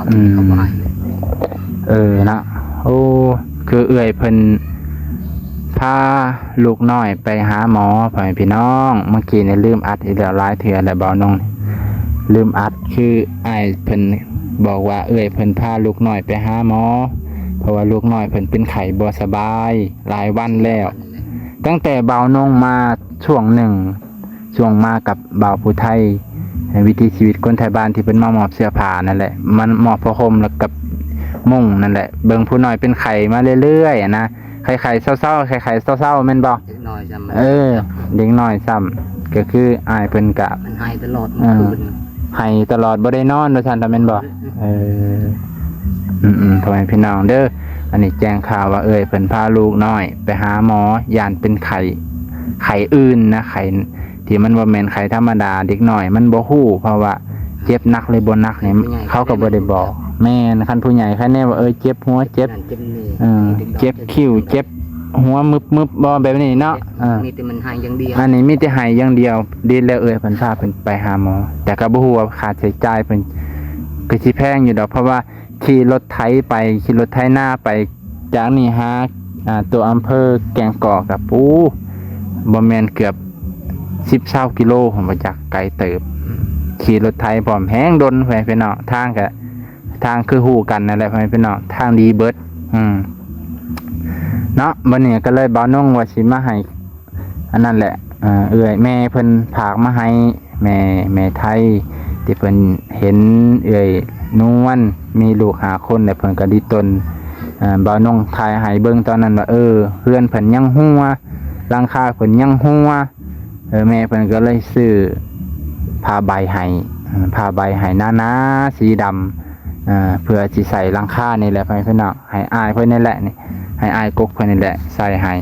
ອືມ ເຂົາບໍ່ໃຫ້ ເອີ ນະ ໂອ້ ຄືເອື້ອຍເພິ່ນພາລູກນ້ອຍໄປຫາໝໍ ພໍ່ແມ່ພີ່ນ້ອງ. ເມື່ອກີ້ນີ້ລືມອັດອີກແລ້ວ ຫຼາຍເທື່ອແລ້ວ ບ່າວນົງລືມອັດ. ຄືອ້າຍເພິ່ນບອກວ່າເອື້ອຍເພິ່ນພາລູກນ້ອຍໄປຫາໝໍ ເພາະວ່າລູກນ້ອຍເພິ່ນເປັນໄຂ້ບໍ່ສະບາຍຫຼາຍວັນແລ້ວ ຕັ້ງແຕ່ບ່າວນົງມາຊ່ວງໜຶ່ງ ຊ່ວງມາກັບບ່າວຜູ້ໄທ ໃນວິຖີຊີວິດຄົນໄທບ້ານທີ່ເພິ່ນມາມອບເສື້ອຜ້ານັ້ນແຫຼະ ມາມອບຜ້າຫົ່ມ ແລ້ວກັບມຸ້ງນັ້ນແຫຼະ. ເບິ່ງຜູ້ນ້ອຍເປັນໄຂ້ມາເລື້ອຍໆ ຫັ້ນນະ ໄຂ້ໆເຊົາໆ ໄຂ້ໆເຊົາໆ ແມ່ນບໍ່? ເດັກນ້ອຍຊ້ຳ ເອີ ເດັກນ້ອຍຊ້ຳ ກໍຄືອ້າຍເພິ່ນກະ ມັນໄຫ້ຕະຫຼອດ ເອີ ມື້ຄືນ ໄຫ້ຕະຫຼອດ ບໍ່ໄດ້ນອນວ່າຊັ້ນ ແມ່ນບໍ່? ເອີ ອືມໆ ພໍ່ແມ່ພີ່ນ້ອງເດີ ອັນນີ້ແຈ້ງຂ່າວວ່າເອື້ອຍເພິ່ນພາລູກນ້ອຍໄປຫາໝໍ ຢ້ານເປັນໄຂ້ ໄຂ້ອື່ນນະ ໄຂ້ທີ່ມັນບໍ່ແມ່ນໄຂ້ທຳມະດາ. ເດັກນ້ອຍມັນບໍ່ຮູ້ ເພາະວ່າເຈັບໜັກຫຼືບໍ່ໜັກນີ້ ເຂົາກໍບໍ່ໄດ້ບອກ. ແມ່ນ ຄັນຜູ້ໃຫຍ່ ຄັນແນ່ວ່າ ເອີ ເຈັບຫົວ ເຈັບ ເອີ ເຈັບຄິ້ວ ເຈັບຫົວ ມຶບໆ ບໍ່ ແບບນີ້ເນາະ. ເອີ ມີແຕ່ມັນໄຫ້ຢ່າງດຽວ ອັນນີ້ມີແຕ່ໄຫ້ຢ່າງດຽວ. ດີແລ້ວເອື້ອຍເພິ່ນພາເພິ່ນໄປຫາໝໍ ແຕ່ກໍບໍ່ຮູ້ວ່າຄ່າໃຊ້ຈ່າຍເພິ່ນ ກໍຊິແພງຢູ່ດອກ ເພາະວ່າ ຂີ່ລົດໄຖໄປ ຂີ່ລົດໄຖນາໄປ ຈາກນີ້ຫາ ອ່າ ຕົວອຳເພີແກ້ງກອກ ກໍ ໂອ້ ບໍ່ແມ່ນເກືອບສິບຊາວກິໂລ ບໍ່ຈັກ ໄກເຕີບ. ຂີ່ລົດໄຖພ້ອມ ແຮງດົນ ແມ່ນພີ່ນ້ອງ. ທາງກະ ທາງຄືຮູ້ກັນນັ້ນແຫຼະ ແມ່ນພີ່ນ້ອງ ທາງດີເບິດ ອືມ ເນາະ. ບັດນີ້ກໍເລີຍ ບ່າວນົງວ່າຊິມາໃຫ້ ອັນນັ້ນແຫຼະ ເອີ ເອື້ອຍແມ່ເພິ່ນພາກມາໃຫ້ ແມ່ ແມ່ໄທ ທີ່ເພິ່ນເຫັນເອື້ອຍນວນມີລູກຫ້າຄົນ ແລ້ວເພິ່ນກໍດິດຕົນ. ເອີ ບ່າວນົງຖ່າຍໃຫ້ເບິ່ງຕອນນັ້ນວ່າ ເອີ ເຮືອນເພິ່ນຍັງຮົ່ວ ຫຼັງຄາເພິ່ນຍັງຮົ່ວ. ເອີ ແມ່ເພິ່ນກໍເລີຍຊື້ຜ້າໃບໃຫ້ ເອີ ຜ້າໃບໃຫ້ໜາໆ ສີດຳ ເອີ ເພື່ອຊິໃສ່ຫຼັງຄານີ້ແຫຼະ ພໍ່ແມ່ພີ່ນ້ອງ. ໃຫ້ອ້າຍເພິ່ນນີ້ແຫຼະນີ້ ໃຫ້ອ້າຍກົກເພິ່ນນີ້ແຫຼະໃສ່ໃຫ້.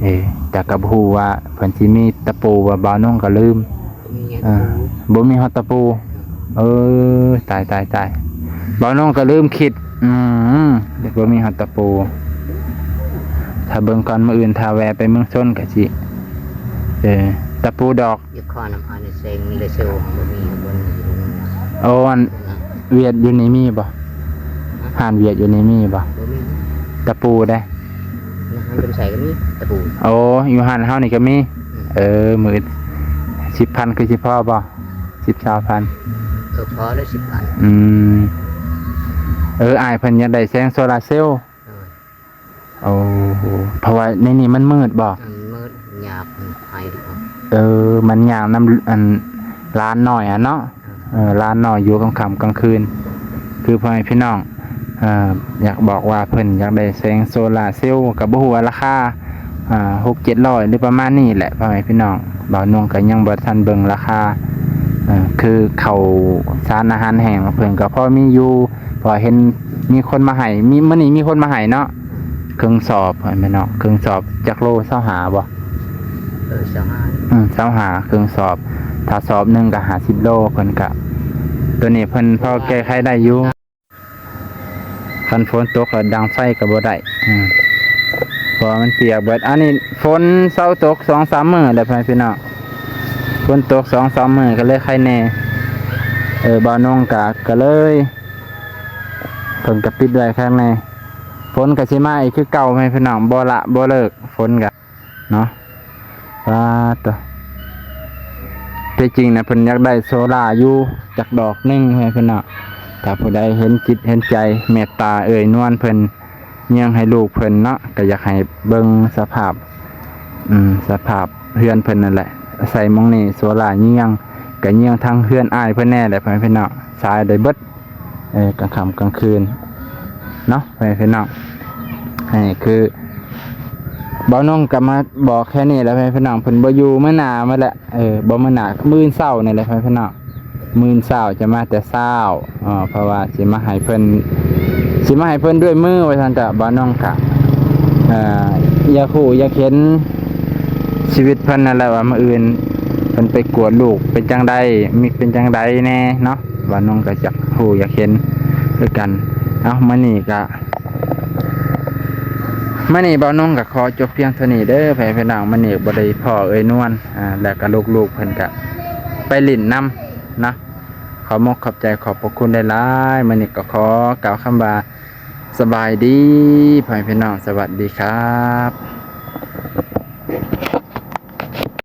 ເອີ ແຕ່ກໍບໍ່ຮູ້ວ່າເພິ່ນຊິມີຕະປູບໍ່ ບ່າວນົງກໍລືມ ບໍ່ມີ ເອີ ຕະປູ ບໍ່ມີຮອດຕະປູ. ເອີ ຕາຍ ຕາຍ ຕາຍ ບ່າວນົງກໍລືມຄິດ ອືມ ບໍ່ມີຮອດຕະປູ. ຖ້າເບິ່ງກ່ອນ ມື້ອື່ນຖ້າແວ່ໄປເມືອງຊົນກໍຊິ ເອີ ຕະປູດອກ ຢູ່ຄອນຳ ອັນນີ້ເຊັງເດເຊວບໍ່ມີ ບໍ່ມີຢູ່. ໂອ້ ອັນຫວຽດຢູ່ນີ້ມີບໍ່? ຮ້ານຫວຽດຢູ່ນີ້ມີບໍ່? ບໍ່ມີ. ຕະປູເດ້? ຮ້ານເປັນໃສກໍມີຕະປູ. ໂອ້ ຢູ່ຮ້ານເຮົານີ້ກໍມີ. ອືມ ເອີ ມື້ສິບພັນຄືຊິພໍບໍ່? ສິບ ຊາວພັນ ເອີ ພໍແລ້ວສິບພັນ. ອືມ ເອີ ອ້າຍເພິ່ນຢາກໄດ້ແສງໂຊລາເຊວ. ໂອ້ ເພາະວ່າໃນນີ້ມັນມືດບໍ່? ມັນມືດ ຍາກ ມັນໄພ. ເອີ ມັນຍາກນຳ ອັນ ຫຼານນ້ອຍຫັ້ນເນາະ. ເອີ ຫຼານນ້ອຍຢູ່ກາງຄ່ຳກາງຄືນ. ຄືພໍ່ແມ່ພີ່ນ້ອງ ເອີ ຢາກບອກວ່າເພິ່ນຢາກໄດ້ແສງໂຊລາເຊວ ກໍບໍ່ຮູ້ວ່າລາຄາ ອ່າ ຫົກເຈັດຮ້ອຍ ຫຼືປະມານນີ້ແຫຼະ ພໍ່ແມ່ພີ່ນ້ອງ. ບ່າວນົງກໍຍັງບໍ່ທັນເບິ່ງລາຄາ. ເອີ ຄືເຂົ້າສານອາຫານແຫ້ງເພິ່ນກໍພໍມີຢູ່ ເພາະເຫັນມີຄົນມາໃຫ້ ມີ ມື້ນີ້ມີຄົນມາໃຫ້ເນາະ ເຄິ່ງສອບ ພໍ່ແມ່ພີ່ນ້ອງ. ເຄິ່ງສອບຈັກໂລ? ຊາວຫ້າບໍ່? ເອີ ຊາວຫ້າ ອືມ ຊາວຫ້າ ເຄິ່ງສອບ. ຖ້າສອບໜຶ່ງກໍຫ້າສິບໂລ. ເພິ່ນກະ ຕົວນີ້ເພິ່ນພໍແກ້ໄຂໄດ້ຢູ່. ຄັນຝົນຕົກກໍດັງໄຟກໍບໍ່ໄດ້ ອືມ ເພາະວ່າມັນປຽກເບິດ. ອັນນີ້ຝົນເຊົາຕົກສອງສາມມື້ແລ້ວ ພໍ່ແມ່ພີ່ນ້ອງ ຝົນຕົກສອງສາມມື້ກໍເລີຍໄຄແນ່. ເອີ ບ່າວນົງກະ ກໍເລີຍ ເພິ່ນກໍປິດໄວ້ຂ້າງໃນ. ຝົນກໍຊິມາອີກຄືເກົ່າ ພໍ່ແມ່ພີ່ນ້ອງ ບໍ່ລະບໍ່ເລີກ ຝົນກໍ ເນາະ. ປາດໂທ້ ແທ້ຈິງນະ ເພິ່ນຢາກໄດ້ໂຊລາຢູ່ຈັກດອກໜຶ່ງ ເພື່ອນເນາະ. ຖ້າຜູ້ໃດເຫັນຈິດເຫັນໃຈ ເມດຕາເອື້ອຍນວນເພິ່ນ ຍຽງໃຫ້ລູກເພິ່ນເນາະ ກໍຢາກໃຫ້ເບິ່ງສະພາບ ອືມ ສະພາບເຮືອນເພິ່ນນັ້ນແຫຼະ. ໃສ່ໝ່ອງນີ້ໂຊລາຍຽງ ກໍຍຽງທາງເຮືອນອ້າຍເພິ່ນແດ່ແຫຼະ ເພື່ອນເນາະ ສາຍໄດ້ເບິດ. ເອີ ກາງຄ່ຳກາງຄືນເນາະ ເພື່ອນເນາະ. ເອີ ຄືບ່າວນົງກໍມາບອກແຄ່ນີ້ແຫຼະ ເພື່ອນເນາະ. ເພິ່ນບໍ່ຢູ່ມື້ໜ້າໝົດແຫຼະ ເອີ ບໍ່ມື້ໜ້າ ມື້ອື່ນເຊົ້ານີ້ແຫຼະ ເພື່ອນເນາະ. ມື້ອື່ນເຊົ້າຈະມາແຕ່ເຊົ້າ ເອີ ເພາະວ່າຊິມາໃຫ້ເພິ່ນ ຊິມາໃຫ້ເພິ່ນດ້ວຍມືວ່າຊັ້ນ. ກະບ່າວນົງກະ ເອີ ຢາກຮູ້ຢາກເຫັນຊີວິດເພິ່ນນັ້ນແຫຼະ ວ່າມື້ອື່ນເພິ່ນໄປກວດລູກເປັນຈັ່ງໃດ ມີເປັນຈັ່ງໃດແດ່ເນາະ. ບ່າວນົງກໍຢາກຮູ້ຢາກເຫັນຄືກັນ. ເອົ້າ ມື້ນີ້ກໍ ມື້ນີ້ບ່າວນົງກໍຂໍຈົບພຽງເທົ່ານີ້ເດີ ເພື່ອນເນາະ. ມື້ນີ້ບໍ່ໄດ້ພໍ້ເອື້ອຍນວນ ອ່າ ແລ້ວກໍລູກໆເພິ່ນກໍໄປຫຼິ້ນນຳເນາະ. ຂອບມົກຂອບໃຈ ຂອບພະຄຸນຫຼາຍໆ. ມື້ນີ້ກໍຂໍກ່າວຄຳວ່າ ສະບາຍດີ ພໍ່ແມ່ພີ່ນ້ອງ ສະຫວັດດີຄັບ.